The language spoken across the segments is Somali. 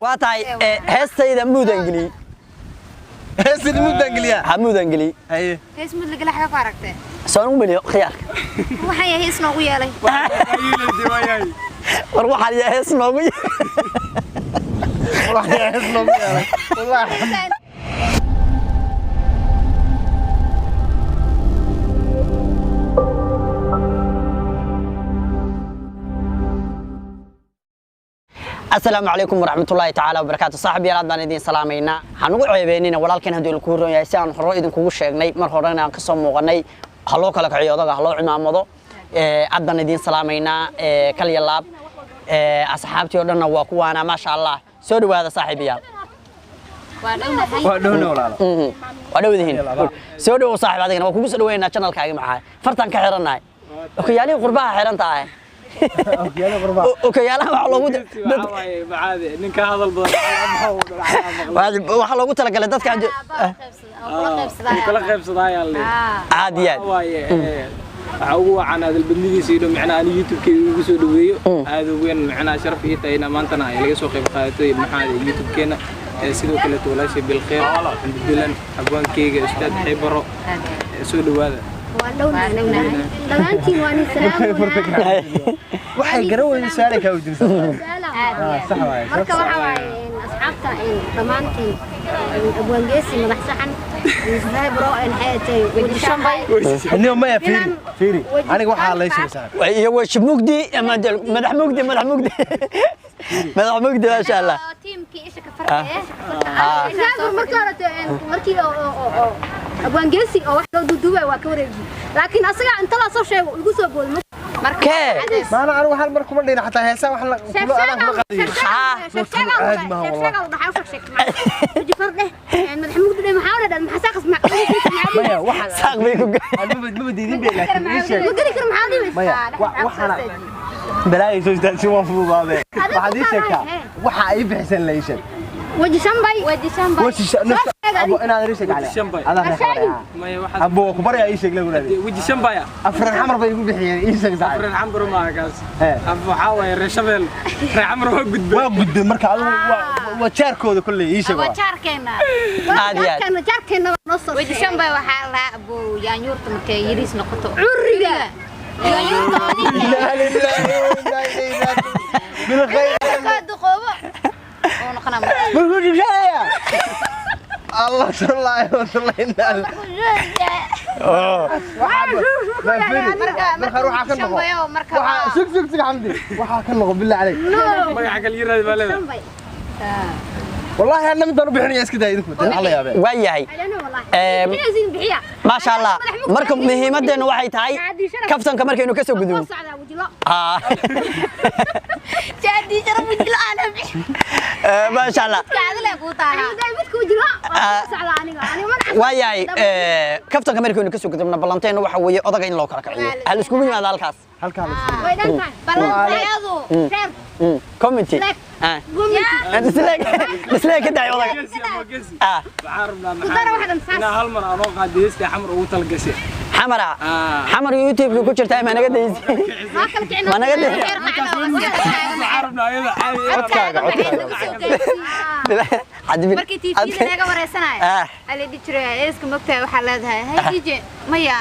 Waa tahay, heestayda muudaan geliyey. Heestan muddaan geliyaa. Ha, muudaan geliyey. Haye. Hees mud lagala xaga ku aragtay? Soo ugu meliyo khiyaarka. Waxaan yahay hees noogu yeelay. War waxaan yaa hees noogu Wallaahi hees noogu yeelay. Wallaahi. Asalaamu calaykum waraxmatullaahi tacaala wabarakaatu. Saaxib yaal, aad baan idiin salaamaynaa. Waxaan ugu ceebeynina walaalkeen haddii lakuu ron yahay, si aan hore idinkugu sheegnay, mar horena aan kasoo muuqanay, ha loo kala kaciyo odaga, ha loo cimaamado. Aad baan idiin salaamaynaa, kal iyo laab. Asxaabtii oo dhanna waa kuwaana, maasha Allah. Soo dhawaada, saaxiib yaal. Waa dhownahay. Waa dhowna, walaalo. Waa dhowdihiin. Soo dhawow saaxiib, adigana waa kugu soo dhaweynaa channelkaagi. Maxaa fartaan ka xirannahay? Okiyaalihii qurbaha xiran tahay. Okyaalo qurbaa. Okiyaalaha waxaa loogu Ninka hadal badan. Waxaa loogu talagalay dadka kula kala qaybsadaayaa le. Aad iyo aad. Waaye waxaa ugu wacan hadalbadnidiisa iyo micnaha ani YouTube-keyga ugu soo dhaweeyo aad ugu weyn, micnaha sharaf ii tahay inaa maantana ay laga soo qayb qaadatay maxaa YouTube-keena. Sidoo kaleeto walaashay Bilkheer Xamdibilan, abwaankeyga Ustaad Xeybaro, soo dhawaada. Waa dhownahay dhammaantiin, waa nin salaamunaa. Waxay garan weyday su'aal ay kaa weydiinaysaa. Sax waaye. Marka waxa waaye, asxaabta dhammaantiin, abwaangeesi madax saxan bro xeetay wajishanbay. Niyo maya, fiiri fiiri, aniga waxaa la sheegay saaxiib. Iyo weji mugdi ama madax mugdi, madax mugdi, madax mugdi, maasha Allah. Tiimkii isha ka farqee. Marka hore, markii oo abwaangeesi oo wax loo duuduubay waa ka wareeji, laakiin asaga inta la soo sheego igu soo booday. Kee? Maana anigu hal mar kuma dhihin, xataa heesaa wax kula adaan kuma qadiyo. Maya, waxaan saaq bay ku maba diidin bay, laakiin ii sheeg. Maya, waxaana balaayo soo istaagsi waan fududaadee. Waxaad ii sheegtaa waxa ay bixiseen, la ii sheeg. Weji shambay. Weji shambay. Weji nafta abo inaad ii sheeg cali. Shambay. Adaa reer. Maya, waxaad abo ku baryaa, ii sheeg lagu leeyahay. Weji shambaya. Afran xamar bay igu bixiyeen, ii sheeg saaxiib. Reer Xambar maaha kaas. Ee. Af waxaa waaye reer Shabeel, reer Xambar waa gudbay. Waa gudbay, marka adigu waa jaarkooda kolley, ii sheeg waa waa. Jaarkeena. Aad iyo aad. Jaarkeena waa noo soo. Weji shambay waxaa la abuu yaanyuurta markay yariis noqoto. Curriga. Yaanyuurta oo ninka Inna lillahi wa inna ilayhi raaji'uun. Bilkhayr. ka duqoobo oo noqonaa marka. Markuu jibshanaya Allah sallaahi wa sallam. Marka marka waxaa ka noqo shambayo marka waxaa sug sug sug, Xamdi, waxaa ka noqo billah caleyk. Magaca kale yiraahdi baa leedahay. Wallahi anna midaan u bixinaya iska daa idinku dee alla yaabee. Waa yahay. Maasha Allah. Marka muhiimadeennu waxay tahay kaftanka markaynu kasoo gudubno. Jaadii jara weji la'aan. Maasha Allah. Kaadile kuu taala. Waa yahay, kaftanka markaynu kasoo gudubno, ballanteennu waxa weeye odaga in loo kala kaciyo. Hal iskugu yimaada halkaas. Halkaa la isku Balantayadu. Committee. Dislike ka daay odaga. Geesi ama geesi. Waxaan rabnaa Ku dara waxdan maxaa saas. Inaa hal mar anoo qaadi heestii Xamar ugu talagashay. Xamara. Xamar YouTube-ka ku jirta ma naga daysi, ma naga daysi. Waxaan rabnaa ayada caadi. Codkaaga, codkaaga. Markii TV-da laga wareysanayo ala dhihi jiray eeska mogtahay, waxaa leedahay hay DJ maya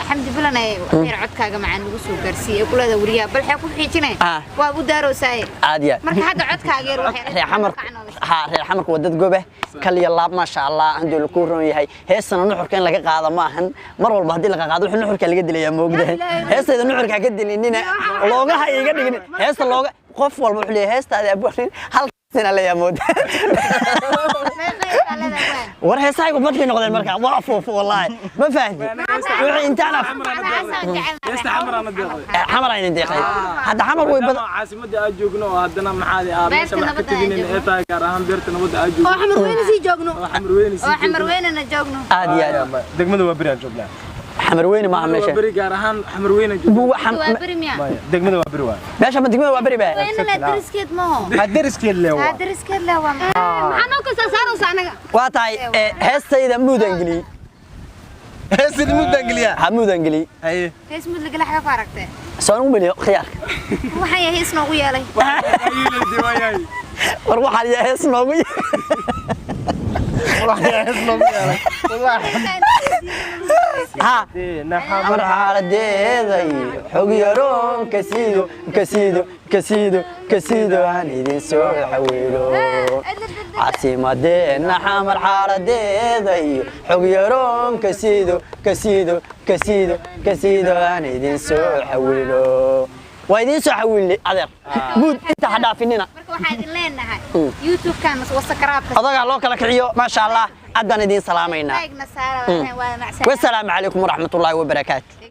Xamdi Bilanay heer codkaaga macaan lagu soo gaarsiiyey ku leedahay wariyaa bal xee ku xiijinay waa u daaroosaaye. Aad iyo aad. Marka hadda codkaaga yar waxay Reer Xamarku, ha, reer Xamarku waa dad gobe, kal iyo laab, maasha Allah. Handuu la kuu ron yahay, heestana nuxurka in laga qaado ma ahan. Mar walba haddii laga qaado wuxuu nuxurka laga dilayaa, moogdahay? Heestayda nuxurka ha ka dilinina, loogaha iga dhigin heesta looga. Qof walba wuxuu leeyahay heestaada abwaanin halkaasina leeyahay mooda. War heesahaygu bad bay noqdeen marka waa fuufo, wallaahi ma fahanti wixii intaan af Heesta Xamar ana deeqday. Xamar aynan deeqay hadda, Xamar way badan. Maadaama caasimadda aad joogno oo haddana maxaa aa meesha Beerta wax ka nabadda aad teginayna ee joogno. tahay, gaar ahaan beerta nabadda aad joogno Oo xamar weyne sii joogno. Oo Xamar weyne sii oo Xamar joogno. weynana joogno. Aad iyo aad. Degmada waa beri aan joognaa. Xamar weyne maaha Waa meesha. beri, gaar ahaan Xamar weyne joogno. Waa beri miya? Maya, degmada waa beri waa. Meesha ma degmada waa beri ba? Weyna la dariskeed maho. Ha, deriskeed le ha waa. Dariskeed le waa maxay? Maxaa noo kasoo saaraysa anaga? Waa tahay, heestayda muudaan geliyey. Heestan muddaan geliyaa. Ha, muudaan geliyey. Haye. Hees mud lagala xaga ku aragtay? Soo ugu meliyo khiyaarka. Waxaan yahay hees noogu yeelay. Waa yahay. War waxaan yaa hees noogu ha amar xaaladeeda iyo xog yaroon kasiido kasiido kasiido kasiido aan idin soo xawiilo. Caasimadeenna Xamar xaaladeeda iyo xog yaroon kasiido kasiido kasiido kasiido aan idin soo xawiilo. Waa idin soo xawiilnay, adeer guud, inta ha dhaafinina. Marka waxaan idin leenahay YouTube-kan wasakaraabka Odagaa loo kala kiciyo, maasha Allah, haddaan idin salaamaynaa. Taagna saara waa macsan. Wasalaamu calaykum waraxmatullaahi wabarakaatu.